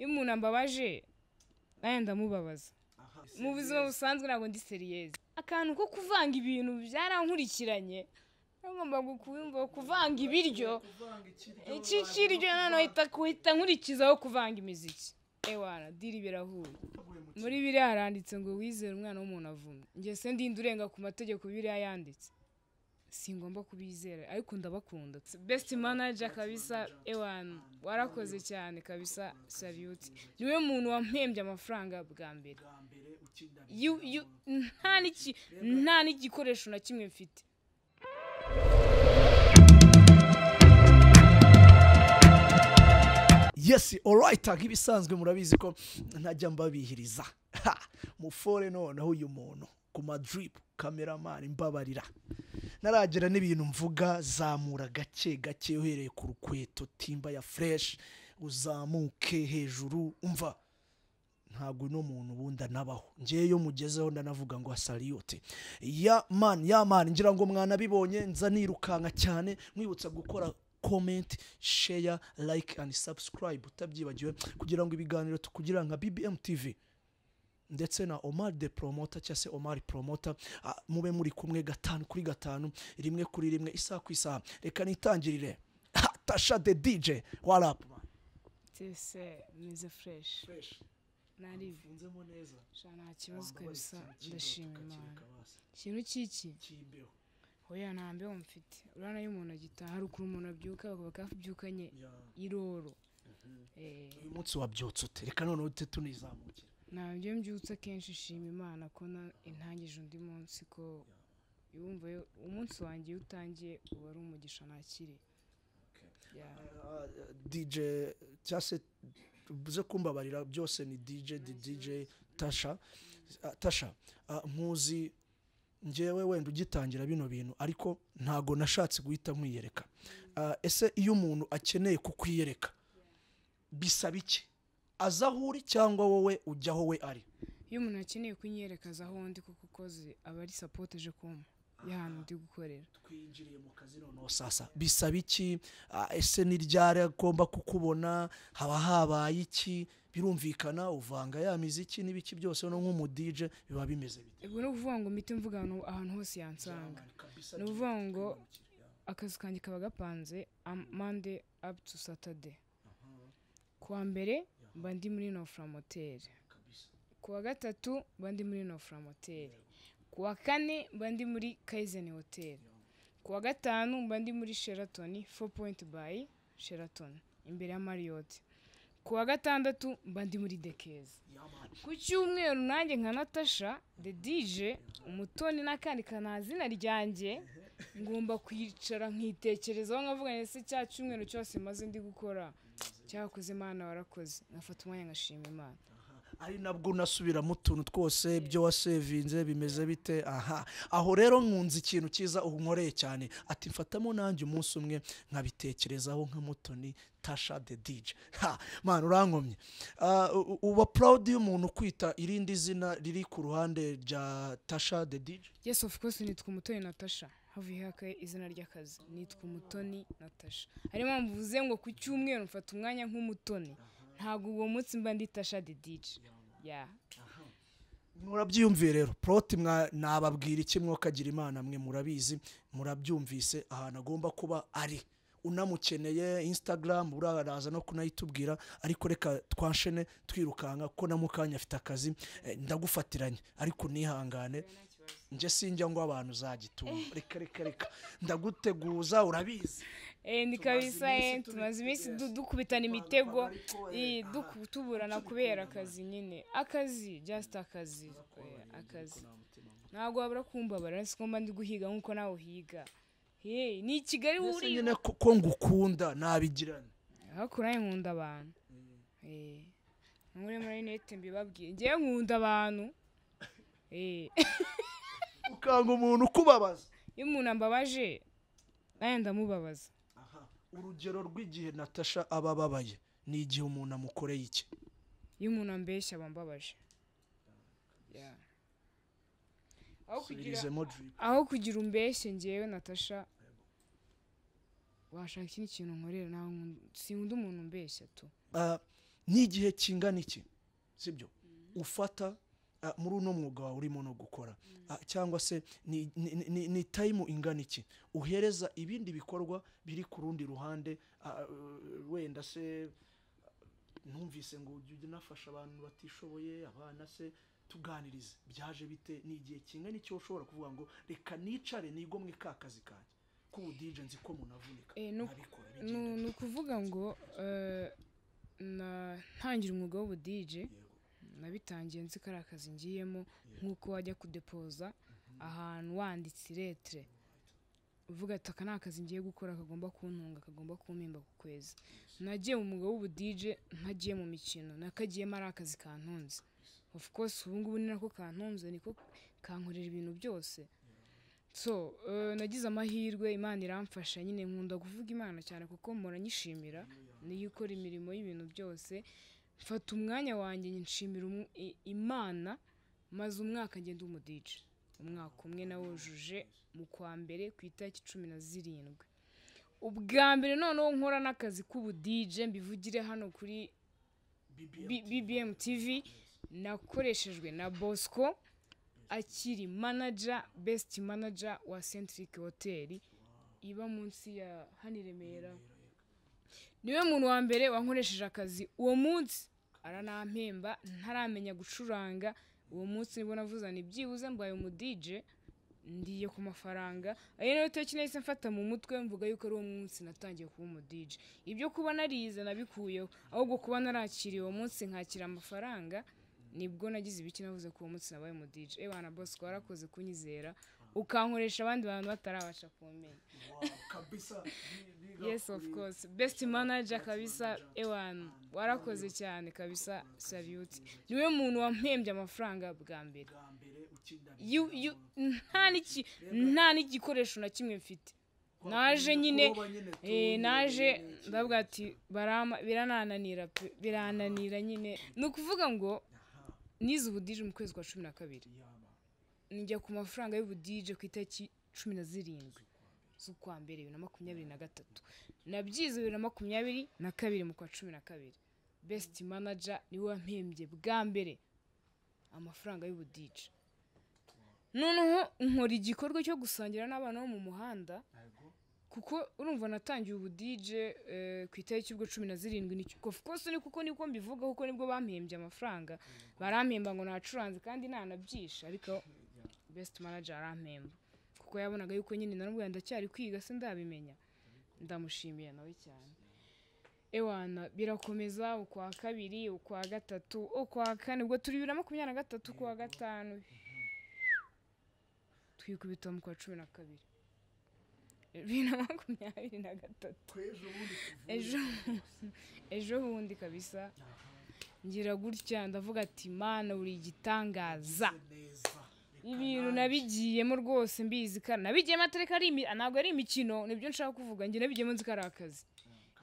Iyo umuntu ambabaje naye ndamubabaza. Mu buzima busanzwe ntabwo ndi sérieuse. Akantu ko kuvanga ibintu byarankurikiranye. Ngomba gukumva kuvanga ibiryo. Iki kiryo noneho hita nkurikizaho kuvanga imiziki. Ewana diri birahuye. Muri biriya haranditse ngo wizere umwana w'umuntu avumwe. Njye se ndinde urenga ku mategeko biriya yanditse. Singomba kubizera ariko ndabakunda. Best manager kabisa, ewana warakoze cyane kabisa, salute. Niwe muntu wampembye amafaranga bwa mbere. Nta n'igikoresho na kimwe mfite. Yes, alright, nk'ibisanzwe murabizi ko ntajya mbabihiriza. Mufore noneho uyu muntu ku madrip cameraman mbabarira. Naragera n'ibintu mvuga, zamura gake gake uhereye ku rukweto timba ya fresh uzamuke hejuru, umva ntabwo no muntu bunda nabaho. Ngiye yo mugezeho ndanavuga ngo salute. Ya man ngira ngo mwana bibonye nza nirukanka cyane mwibutsa gukora comment, share, like and subscribe utabyibagiwe kugira ngo ibiganiro tukugira nka BBM TV ndetse na Omar the Promoter cyangwa se Omar Promoter, mube muri kumwe 5 kuri 5, 1 kuri 1, isaha ku isaha. Reka nitangirire Tasha the DJ, what up man? Tese meze fresh. Nari mfunzemo neza. Nta kibazo kabisa, ndashima Imana. Ikintu cyiki? Kimbeho. Oya nta mbeho mfite. Urabona iyo umuntu agitaha hari ukuntu umuntu abyuka bakabyukanye iroro. Uyu munsi wabyutse ute? Reka noneho ute tunizamukira. Nabyo mbyutse kenshi shima Imana ko intangije undi munsi, ko yumva umunsi wanjye iyo utangiye uba ari umugisha nakiri. DJ cyase uze kumbabarira byose ni DJ DJ Tasha. Tasha nkuzi njyewe wenda ugitangira bino bintu ariko ntago nashatse guhita nkwiyereka. Ese iyo umuntu akeneye kukwiyereka bisaba iki? Aza aho uri cyangwa wowe ujya aho we ari? Iyo umuntu akeneye kunyereka aza aho ndi kuko koze aba ari support je kuma y'ahantu ndi gukorera. Twinjiriye mu kazi noneho sasa bisaba iki? Ese ni ryari agomba kukubona? Haba habaye iki? Birumvikana uvanga ya miziki n'ibiki byose no nk'umu DJ biba bimeze bite? Ubwo no kuvuga ngo mite mvuga ahantu hose yansanga. No kuvuga ngo akazi kanjye kaba gapanze Monday up to Saturday. Kuwa mbere mba ndi muri Nofra Motel. Kuwa gatatu mba ndi muri Nofra Motel. Kuwa kane mba ndi muri Kaizen Hotel. Kuwa gatanu mba ndi muri Sheraton 4 Point by Sheraton imbere ya Marriott. Kuwa gatandatu mba ndi muri Dekeza. Ku cyumweru nanjye nka Natasha the DJ umutoni n'akandi kanazina ryanjye ngomba kwicara nkitekerezaho nkavuga ese cya cyumweru cyose maze ndi gukora cyakoze Imana warakoze, nkafata umwanya ngashima Imana. Ari nabwo unasubiramo utuntu twose byo wasevinze bimeze bite? Aha aho rero nkunze ikintu cyiza unkoreye cyane, ati mfatamo nanjye umunsi umwe nkabitekerezaho nka Mutoni Tasha the DJ. Ha man urankomye. Uba proud y'umuntu kwita irindi zina riri ku ruhande rya Tasha the DJ? Yes of course, nitwa Umutoni Natasha. Havuye haka izina ry'akazi nitwa Umutoni Natasha. Harimo mvuze ngo ku cyumweru mfata umwanya nk'umutoni. Ntabwo uwo munsi mba ndi Tasha the DJ. Yeah. Murabyiyumviye rero prot nababwira iki mwokagira Imana mwe murabizi murabyumvise ahantu agomba kuba ari. Unamukeneye Instagram uraraza no kunayitubwira, ariko reka twanshene twirukanka ko na mukanya afite akazi, ndagufatiranye ariko nihangane nje sinjya ngo abantu zagitumba. Reka reka reka ndaguteguza urabizi. Ni kabisa tumaze iminsi dukubitana imitego tuburana kubera akazi nyine. Akazi just akazi akazi. Ntabwo wabura kumbabara siko mba ndi guhiga nkuko nawe uhiga. Hey, ni Kigali uri nyine ko ngukunda nabigirana. Hakuraye nkunda abantu. Nkure muri net mbibabwiye. Ngiye nkunda abantu. Ukanga umuntu kubabaza. Iyo umuntu ambabaje naye ndamubabaza. Urugero rw'igihe Natasha abababaye ni igihe umuntu amukoreye iki? Iyo umuntu ambeshya abambabaje. Aho kugira umbeshye ngewe Natasha washaka ikindi kintu nkorera, sinkunda umuntu umbeshya tu. Ni igihe kingana iki, sibyo, ufata muri uno mwuga wawe urimo no gukora, cyangwa se ni time ingana iki uhereza ibindi bikorwa biri ku rundi ruhande? Wenda se numvise ngo ujye unafasha abantu batishoboye, abana se, tuganirize byaje bite? Ni igihe kingana iki ushobora kuvuga ngo reka nicare nigomwe ka kazi kanjye k'ubu DJ, nzi ko munavunika, nkabikora bigenda? Ni ukuvuga ngo ntangira umwuga w'ubu DJ, nabitangiye nzi ko ari akazi ngiyemo, nk'uko wajya kudepoza ahantu wanditse iretere, uvuga ati aka ni akazi ngiye gukora kagomba kuntunga, kagomba kumpemba ku kwezi. Nagiye mu mwuga w'ubu DJ ntagiye mu mikino, nakagiyemo ari akazi kantunze. Of course ubu ngubu ni nako kantunze, niko kankorera ibintu byose. So nagize amahirwe, Imana iramfasha nyine. Nkunda kuvuga Imana cyane kuko mpora nyishimira, niyo ikora imirimo y'ibintu byose. Mfata umwanya wanjye nshimira Imana, maze umwaka ngenda umu DJ, umwaka umwe nawujuje mu kwa mbere ku itariki 17. Ubwa mbere noneho nkora n'akazi k'ubu DJ, mbivugire hano kuri BBM TV, nakoreshejwe na Bosco akiri manager, best manager wa Centric Hotel iba munsi ya hano i Remera. Niwe muntu wa mbere wankoresheje akazi. Uwo munsi aranampemba ntaramenya gucuranga. Uwo munsi nibwo navuze nti byibuze mbaye umu DJ, ndiye ku mafaranga. Ayo nayo tariki nahise mfata mu mutwe, mvuga yuko ari uwo munsi natangiye kuba umu DJ. Ibyo kuba narize nabikuyeho, ahubwo kuba narakiriye uwo munsi nkakira amafaranga, nibwo nagize ibiki, navuze ko uwo munsi nabaye umu DJ. Ewana Bosco, warakoze kunyizera ukankoresha abandi bantu batarabasha kumenya. Kabisa. Yes, of course, best manager kabisa. Ewana warakoze cyane kabisa, salute. Niwe muntu wampembye amafaranga bwa mbere. Bwa mbere ukinda Nta n'igikoresho na kimwe mfite, naje nyine, naje ndavuga ati barama, biranananira pe, birananira nyine. Ni ukuvuga ngo nize ubu DJ mu kwezi kwa 12, njya ku mafaranga y'ubu DJ ku itariki 17 z'ukwa mbere 2023. Nabyize 2022 mu kwa 12. Best manager niwe wampembye bwa mbere amafaranga y'ubu DJ. Noneho nkora igikorwa cyo gusangira n'abana bo mu muhanda, kuko urumva natangiye ubu DJ ku itariki ubwo 17. Nicyo, of course ni kuko niko mbivuga, kuko nibwo bampembye amafaranga. Barampemba ngo nacuranze kandi nanabyisha, ariko best manager arampemba kuko yabonaga yuko nyine naramubwira ndacyari kwiga, se ndabimenya. Ndamushimiye nawe cyane. Ewana birakomeza, ukwa kabiri, ukwa gatatu, ukwa kane, ubwo turi 2023, ukwa gatanu, twikubita mu kwa 12 2023, ejo bundi kabisa. Ngira gutya ndavuga ati Mana uri igitangaza. Ibintu nabigiyemo rwose mbizi ko nabigiyemo atari ko ari ntabwo ari imikino, nibyo nshaka kuvuga. Njye nabigiyemo nzi ko ari akazi.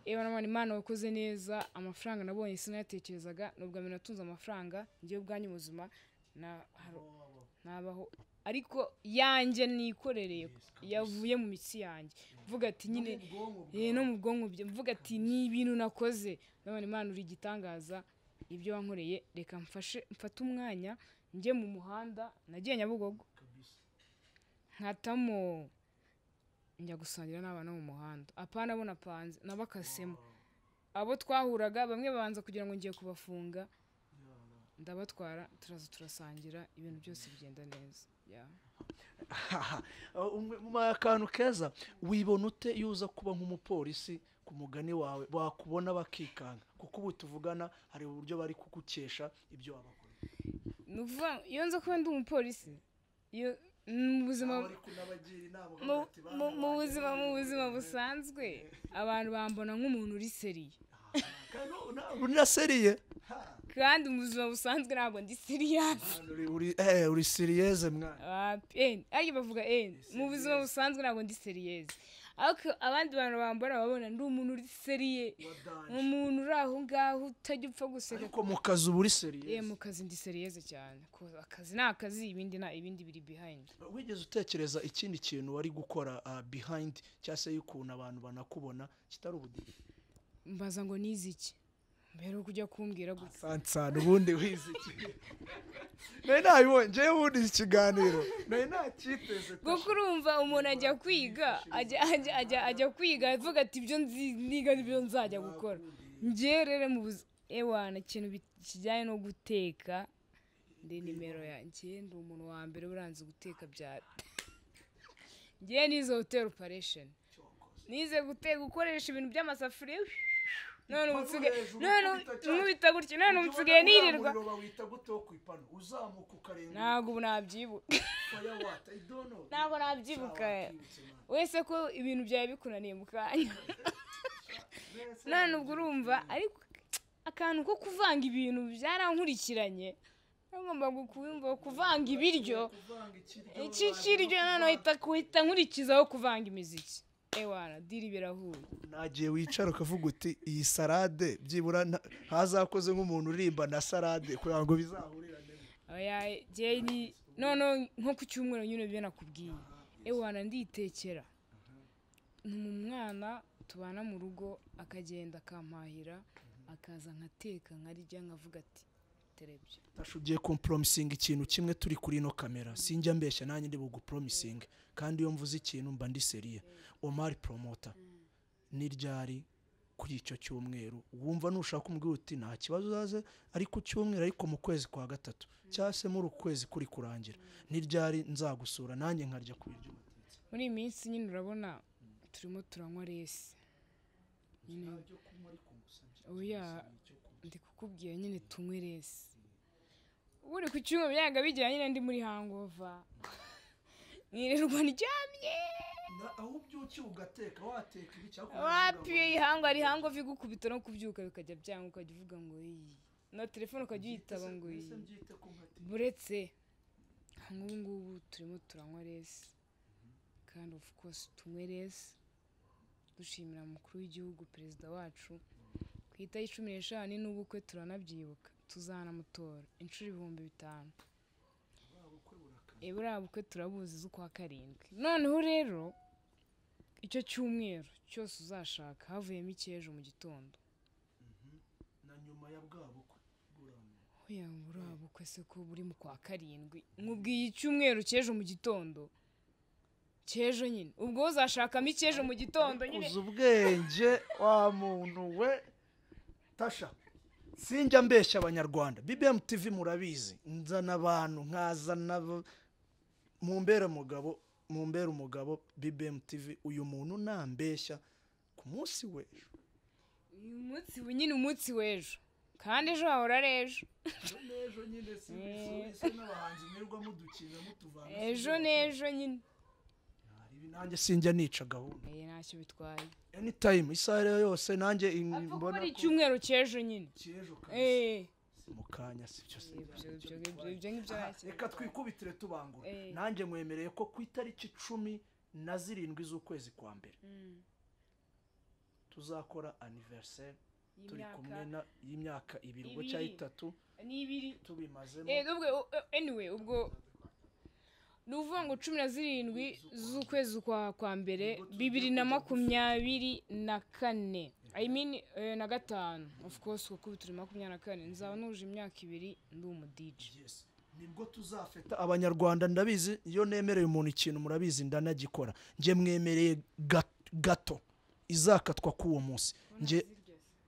Ewa na Imana wakoze neza. Amafaranga nabonye sinayatekerezaga. Ni ubwa mbere natunze amafaranga njyewe ubwanjye mu buzima nabaho, ariko yanjye nikorereye, yavuye mu mitsi yanjye, mvuga ati nyine no mu bwonko bye, mvuga ati ni ibintu nakoze. Nabona Imana uri igitangaza, ibyo wankoreye. Reka mfashe mfate umwanya njye mu muhanda. Nagiye Nyabugogo, nkatamo njya gusangira n'abana bo mu muhanda. Apana bo napanze, nabakasemo. Abo twahuraga bamwe babanza kugira ngo ngiye kubafunga, ndabatwara, turaza turasangira, ibintu byose bigenda neza. Yeah. Mu akantu keza, wibona ute iyo uza kuba nk'umupolisi ku mugani wawe, bakubona bakikanga? Kuko ubu tuvugana hari uburyo bari kugukesha ibyo wabakoreye. Ni ukuvuga iyo nza kuba ndi umupolisi, iyo mu buzima Bari kunabagira inama bakavuga ati, mu buzima busanzwe abantu bambona nk'umuntu uri sérieux. Kandi uri na sérieux. Kandi mu buzima busanzwe ntabwo ndi serious. Uri sérieuse mwana. Ariko bavuga mu buzima busanzwe ntabwo ndi sérieuse, ariko abandi bantu bambona babona ndi umuntu uri sérieux, umuntu uri aho ngaho utajya upfa guseka. Ariko mu kazi uba uri sérieux. Mu kazi ndi sérieuse cyane. Ko akazi ni akazi, ibindi na ibindi biri behind. Wigeze utekereza ikindi kintu wari gukora behind, cyangwa se y'ukuntu abantu banakubona, kitari ubuDJ? Mbaza ngo nize iki? Mbere yo kujya kumbwira gutya. Sansana ubundi wize iki? Nari nabibonye njyewe ubundi iki kiganiro nari nacyiteze. Kuko urumva umuntu ajya kwiga, ajya kwiga avuga ati ibyo niga nibyo nzajya gukora. Njyewe rero mu ewana ikintu kijyanye no guteka ndi nimero yanjye, ndi umuntu wa mbere uranze guteka bya njyewe nize hotel operation, nize guteka gukoresha ibintu by'amasafuriya. None umutsigaye none nkubita gutya, none umutsigaye nirirwa. Ntabwo ubu nabyibuka, ntabwo nabyibuka wese ko ibintu byawe bikunaniye mu kanya. None ubwo urumva ariko akantu ko kuvanga ibintu byarankurikiranye, ngomba kumva kuvanga ibiryo iki kiryo, none uhita nkurikizaho kuvanga imiziki. Ewana diri birahuye. Nagiye wicara ukavuga uti iyi salade byibura ntazakoze nk'umuntu urimba na salade kugira ngo bizahurirane. Oya jye ni none nko ku cyumweru nyine byo nakubwiye. Ewana nditekera. Ni umwana tubana mu rugo akagenda akampahira akaza nkateka nkarya nkavuga ati terebye. Tashugiye kompromisinga ikintu kimwe turi kuri ino kamera, sinjya mbeshya nanjye ndi bugupromisinga kandi iyo mvuze ikintu mba ndi seriye. Omar Promoter ni ryari kuri icyo cyumweru wumva nushaka umubwira uti nta kibazo uzaze ari ku cyumweru ariko mu kwezi kwa gatatu cyangwa se muri ukwezi kuri kurangira, ni ryari nzagusura nanjye nkarya ku biryo batetse? Muri iyi minsi nyine urabona turimo turanywa resi. Oya ndi kukubwira nyine tunywe resi. Uri ku cyumweru byanga bigira nyine ndi muri hangover. Nirirwa ndyamye. Aho ubyukiye ugateka wateka ibi cyangwa wapi ihango ari hangover igukubita no kubyuka bikajya byanga ukajya uvuga ngo iyi. Na telefone ukajya uyitaba ngo iyi. Buretse nk'ubu ngubu turimo turanywa resi. Kandi of course tunywe resi. Dushimira umukuru w'igihugu perezida wacu. Ku itariki 15 n'ubukwe turanabyibuka tuzanamutora inshuro 5000. Buriya bukwe turabuzi z'ukwa 7. Noneho rero icyo cyumweru cyose uzashaka havuyemo icy'ejo mu gitondo. Na nyuma ya bwa bukwe oya buriya bukwe se ko buri mu kwa 7, nkubwiye icyumweru cy'ejo mu gitondo cy'ejo nyine ubwo uzashakamo icy'ejo mu gitondo nyine. Uzi ubwenge wa muntu we Tasha. Sinjya mbeshya abanyarwanda, BBM TV murabizi, nzana abantu nkazana mumbere umugabo, mumbere umugabo BBM TV uyu muntu nambeshya ku munsi w'ejo. Uyu munsi nyine umunsi w'ejo kandi ejo hahora ari ejo. N'ejo nyine si n'abahanzi mwirirwa mudukina mutuvana. Ejo n'ejo nyine. Nanjye sinjya nica gahunda. Ntacyo bitwaye. Anytime isaha yose nanjye mbona ko icyumweru cy'ejo nyine. Cy'ejo kabisa. Mu kanya si byo se. Ibyo ngibyo. Reka twikubitire tubangura. Nanjye mwemereye ko ku itariki 17 z'ukwezi kwa mbere tuzakora anniversaire turi kumwe na y'imyaka 2 ubwo cyangwa 3 ni 2 tubimazemo. Anyway ubwo nuvuga ngo 17 z'ukwezi kwa mbere 2024, I mean na 5 of course kuko turi 24 nzaba nuje imyaka 2 ndi umu DJ. Yes, nibwo tuzafeta abanyarwanda. Ndabizi iyo nemereye umuntu ikintu murabizi ndanagikora. Nje mwemereye gato izakatwa kuwo munsi. Nje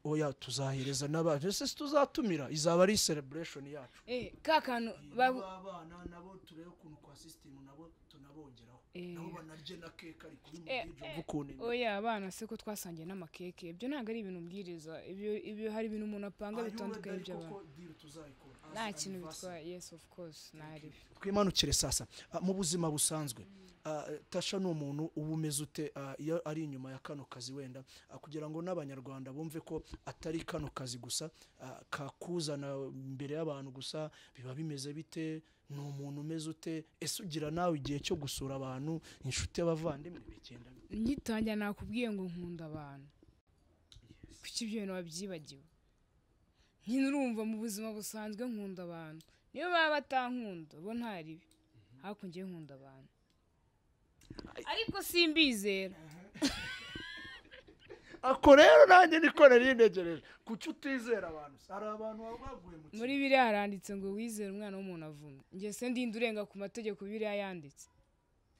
oya tuzahereza n'abantu ese tuzatumira izaba ari celebration yacu. Ka kantu abana nabo turebe ukuntu kwa system nabo tunabongeraho nabo banarye na cake ari kuri mu DJ ukuntu. Oya abana se ko twasangiye n'amakeke ibyo ntago ari ibintu mbwiriza, ibyo hari ibintu umuntu apanga bitandukanye by'abantu. Nta kintu bitwaye. Yes of course nari twimanukire sasa mu buzima busanzwe. Tasha ni umuntu uba umeze ute iyo ari inyuma ya kano kazi wenda kugira ngo n'abanyarwanda bumve ko atari kano kazi gusa kakuzana imbere y'abantu gusa, biba bimeze bite? Ni umuntu umeze ute? Ese ugira nawe igihe cyo gusura abantu, inshuti y'abavandimwe bigenda? Ngitangira nakubwiye ngo nkunda abantu. Kuki ibyo bintu wabyibagiwe? Nyine urumva mu buzima busanzwe nkunda abantu. Niyo baba batankunda bo ntaribi, ariko njye nkunda abantu. Ariko simbizera. Ako rero nanjye niko nari ntegereje. Kuki utizera abantu? Hari abantu baguye mu Muri biriya haranditse ngo wizere umwana w'umuntu avumwe. Njye se ndinde urenga ku mategeko biriya yanditse.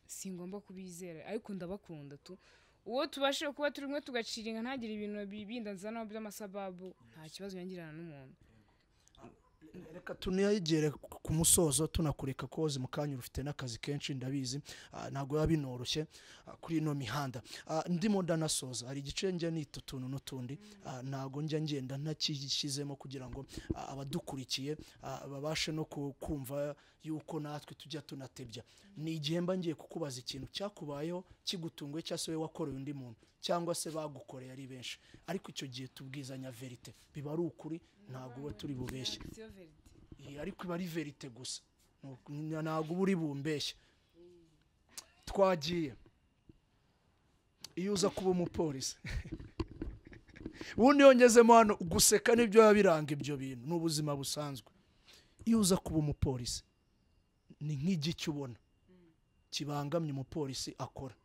Singomba kubizera ariko ndabakunda tu. Uwo tubashije kuba turi kumwe tugaciringa ntagire ibintu bibinda nzana by'amasababu, nta kibazo yangirana n'umuntu. Reka tunegere ku musozo tunakureka koze mu kanya, ufite n'akazi kenshi ndabizi, ntabwo biba binoroshye kuri ino mihanda. Ndimo ndanasoza, hari igice njya nita utuntu n'utundi, ntabwo njya ngenda ntakishyizemo kugira ngo abadukurikiye babashe no kumva yuko natwe tujya tunatebya. Ni igihe mba ngiye kukubaza ikintu cyakubayeho kigutunguye, cyangwa se wowe wakoreye undi muntu, cyangwa se bagukoreye ari benshi, ariko icyo gihe tubwizanya verite, biba ari ukuri, ntabwo uba turi bubeshye. Ariko iba ari verite gusa, ntabwo uba uri bumbeshye. Twagiye. Iyo uza kuba umupolisi ubundi yongezemo hano guseka nibyo biba biranga ibyo bintu, ni ubuzima busanzwe. Iyo uza kuba umupolisi ni nk'igiki ubona kibangamye umupolisi akora,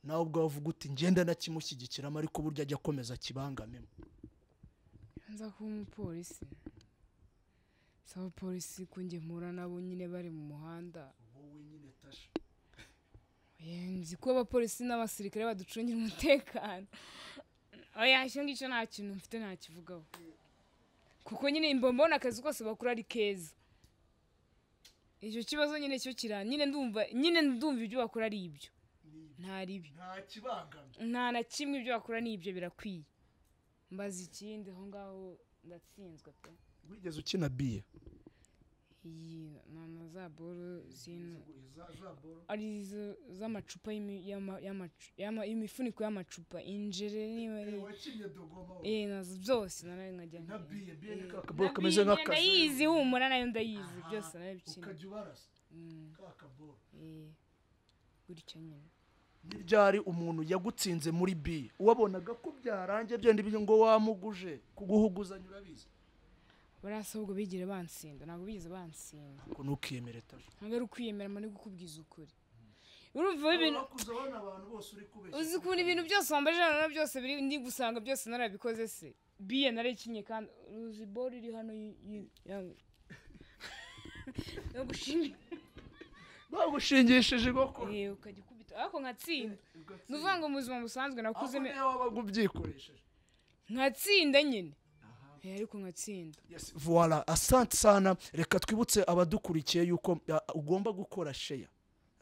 nawe ubwo wavuga uti ngenda nakimushyigikiramo, ariko burya ajya akomeza kibangamemo. Nza kuba umupolisi, si abapolisi ko njye mpura nabo nyine bari mu muhanda. Nzi ko abapolisi n'abasirikare baducungira umutekano. Oya, icyo ngicyo nta kintu mfite ntakivugaho, kuko nyine mbona akazi kose bakora ari keza. Icyo kibazo nyine cyo kira nyine ndumva ibyo bakora ari ibyo, nta ribi, nta na kimwe ibyo bakora ni ibyo, birakwiye. Mbaza ikindi aho ngaho ndatsinzwe pe. Wigeze ukina biye? Iyi na za bolo zino ari z'amacupa y'imifuniko y'amacupa, injere niba ari nazo byose naraye nkajya na biye biye ni kakabolo kameze nk'akazi. Ndayizi humura nayo ndayizi byose narabikina. Ukajya ubarasa kakabolo gutya nyine. Ni ryari umuntu yagutsinze muri biye wabonaga ko byarangiye byenda ibyo ngo wamuguje kuguhuguzanya urabizi? Barasa ubwo bigire bansinda, ntabwo bigeze bansinda. Ko ntukiyemere Tasha. Ntabwo ari ukwiyemera, mba ndi kukubwiza ukuri. Urumva ibintu abantu bose uri kubeshya. Uzi ukuntu ibintu byose wambaje hano byose biri ndi gusanga byose narabikoze se. Biye narayikinye kandi uzi ball iri hano yo gushinga. Bagushingishije igoko. Ukajya ukubita ariko nkatsinda. Nuvuga ngo mu buzima busanzwe nakuze me wabaga ubyikoresheje. Nkatsinda nyine. Ariko nkatsinda. Yes, voilà, asante sana. Reka twibutse abadukurikiye yuko ugomba gukora share,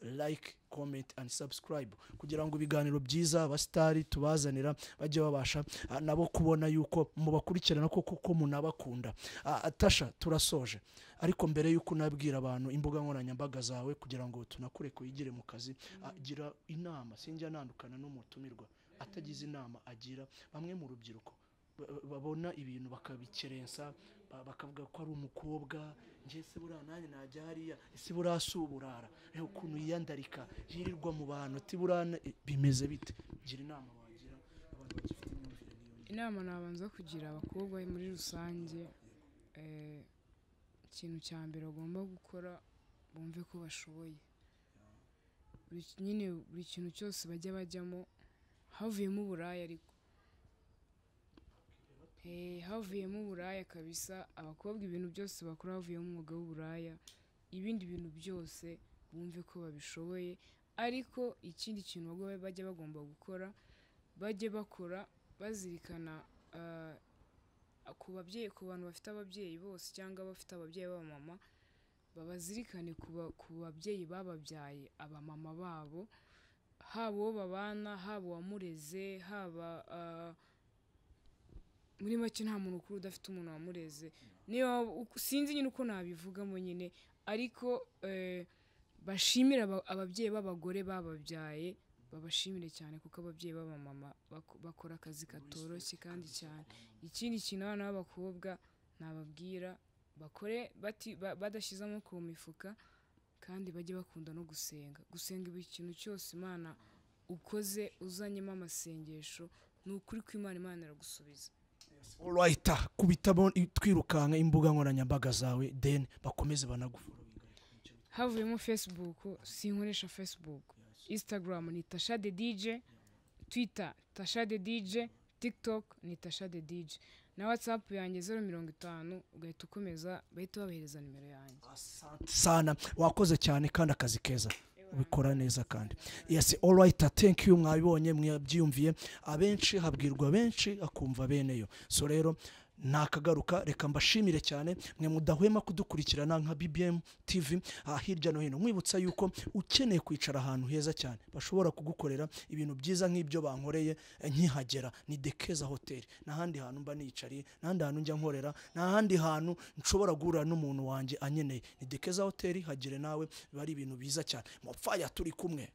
like, comment and subscribe kugira ngo ibiganiro byiza abastari tubazanira bajye babasha nabo kubona yuko mubakurikirana koko ko munabakunda. Tasha turasoje, ariko mbere yuko nabwira abantu imbuga nkoranyambaga zawe kugira ngo tunakure kuyigire mu kazi, gira inama. Sinjya nandukana n'umutumirwa atagize inama agira bamwe mu rubyiruko babona ibintu bakabikerensa, bakavuga ko ari umukobwa, njye se buriya nanjye najya hariya, ese buriya si uburara, reba ukuntu yiyandarika yirirwa mu bantu, ati buriya bimeze bite? Gira inama wagira abantu bagifite imyumvire nk'iyo. Inama nabanza kugira abakobwa muri rusange, ikintu cya mbere bagomba gukora bumve ko bashoboye. Nyine buri kintu cyose bajya bajyamo havuyemo uburaya, ariko havuyemo uburaya kabisa. Abakobwa ibintu byose bakora havuyemo umwuga w'uburaya, ibindi bintu byose bumve ko babishoboye. Ariko ikindi kintu bajya bagomba gukora, bajye bakora bazirikana ku babyeyi, ku bantu bafite ababyeyi bose cyangwa bafite ababyeyi b'abamama, babazirikane ku babyeyi bababyaye, abamama babo, haba uwo babana, haba uwamureze, haba muri make nta muntu ukuru udafite umuntu wamureze. Niba sinzi nyine uko nabivugamo nyine, ariko bashimira ababyeyi b'abagore bababyaye, babashimire cyane kuko ababyeyi b'abamama bakora akazi katoroshye kandi cyane. Ikindi kintu abana b'abakobwa nababwira, bakore badashyize amaboko mu mifuka, kandi bajye bakunda no gusenga. Gusenga buri kintu cyose Imana ukoze uzanyemo amasengesho, ni ukuri ko Imana iragusubiza. Alright, kubitabo twirukanka imbuga nkoranyambaga zawe then bakomeze banagufollowinga. Havuyemo Facebook, sinkoresha Facebook. Instagram ni Tasha the DJ, Twitter Tasha the DJ, TikTok ni Tasha the DJ, na WhatsApp yanjye 050, ugahita ukomeza, bahita babahereza nimero yanjye. Sana, wakoze cyane kandi akazi keza ubikora neza kandi. Yes, alright, thank you. Mwabibonye, mwabyiyumviye, abenshi habwirwa benshi akumva beneyo. So rero nakagaruka, reka mbashimire cyane mwe mudahwema kudukurikirana nka BBM TV hirya no hino. Mwibutsa yuko ukeneye kwicara ahantu heza cyane bashobora kugukorera ibintu byiza nk'ibyo bankoreye nkihagera, ni Dekeza Hotel. N'ahandi hantu mba nicariye, n'ahandi hantu njya nkorera, n'ahandi hantu nshobora guhurira n'umuntu wanjye anyeneye, ni Dekeza Hotel. Hagere nawe, biba ari ibintu biza cyane. Mupfaya turi kumwe.